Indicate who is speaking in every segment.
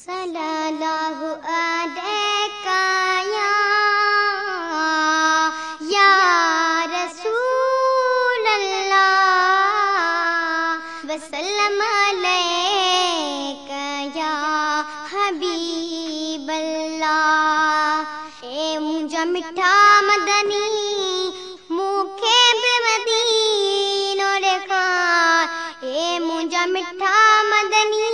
Speaker 1: सल्लल्लाहु अलैका या रसूल अल्लाह वसल्लम अलैका या हबीब अल्लाह। ए मुंहिंजा मिठा मदनी मूंखे बि मदीनो ॾेखार। ए मुंहिंजा मिठा मदनी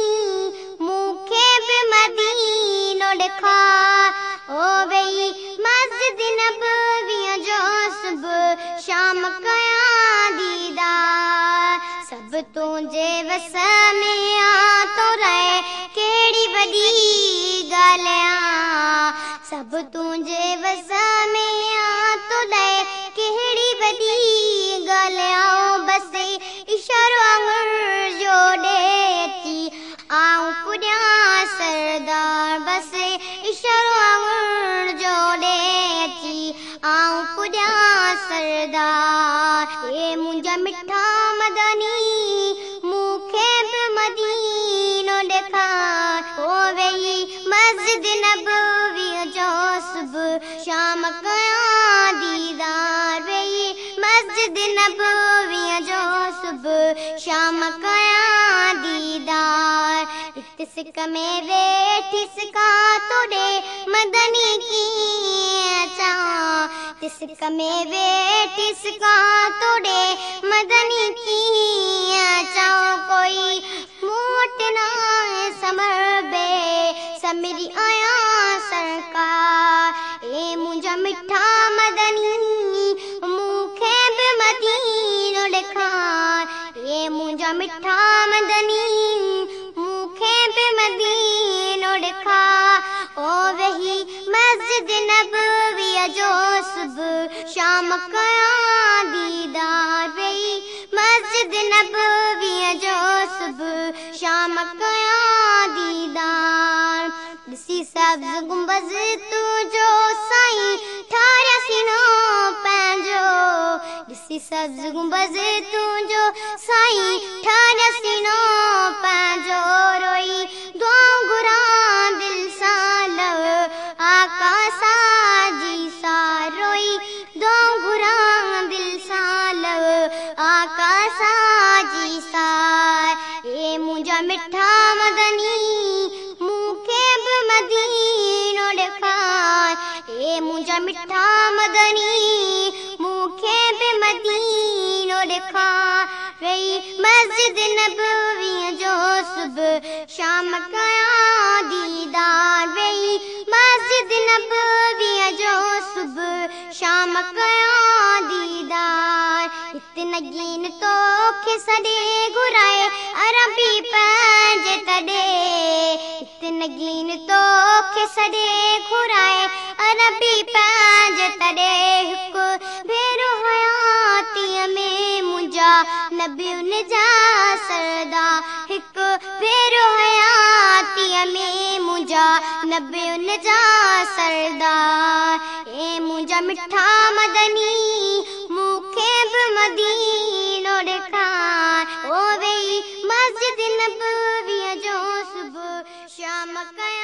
Speaker 1: मूंखे बि मदीनो ॾेखार। ओ वेही मस्जिद नबवीअ जो सुबुह शाम कयां दीदार। सभु तुंहिंजे वस में आहे तो रहे कहिड़ी वॾी ॻाल्हि आहे। सभु तुंहिंजे वस में आहे तो रहे कहिड़ी वॾी ॻाल्हि आहे। बसि इशारो आङुर जो ॾे अची आऊं पुॼां सरदार। बसि इशारो आङुर जो ॾे अची आऊं पुॼां सरदार। हे मुंहिंजा मिठा मदनी मूंखे बि मदीनो ॾेखार। ओ वेही मस्जिद नबवीअ जो सुबुह शाम कयां दीदार। वेही मस्जिद नबवीअ जो सुबुह शाम कयां दीदार। हिते सिक में वेठी सिका तोड़े मदनी कीअं अचां। सिक में वेठी सिका तोड़े मदनी कीअं अचां। कोई मूं वटि न आहे समर बे समरी आहियां सरकार। ए मुंहिंजा मिठा मदनी मूंखे बि मदीनो ॾेखार। ए मुंहिंजा मिठा मदनी मूंखे बि मदीनो ॾेखार। ओ वेही मस्जिद नबवीअ जो सुबुह शाम कयां दीदार। वेही मस्जिद नबवीअ जो सुबुह शाम कयां दीदार। ॾिसी सब्ज़ गुंबज़ तुंहिंजो साईं ठारिया सीनो पंहिंजो। ॾिसी सब्ज़ गुंबज़ तुंहिंजो साईं ठारिया सीनो पंहिंजो। रोई दुआऊं घुरां दिल सां लव आका साजी सा। रोई दुआऊं घुरां दिल सां लव आका साजी सा। ए मुंहिंजा मिठा मदनी मूंखे बि मदीनो ॾेखार। ए मुंहिंजा मिठा मदनी मूंखे बि मदीनो ॾेखार। वेही मस्जिद नबवीअ जो सुबुह शाम कयां दीदार। वेही मस्जिद नबवीअ जो सुबुह शाम कयां दीदार। हिते नगीन तोखे सॾे घुराए अरबी पंहिंजे तॾे। हिते नगीन तोखे सॾे घुराए अरबी पंहिंजे तॾे। हिकु भेरो हयातीअ में मुंहिंजा नबियुनि जा सरदार। हिकु भेरो हयातीअ में मुंहिंजा नबियुनि जा सरदार। ए मुंहिंजा मिठा मदनी मूंखे बि मदीनो ॾेखार। ओ वेही मस्जिद नबवीअ जो सुबुह शाम कयां।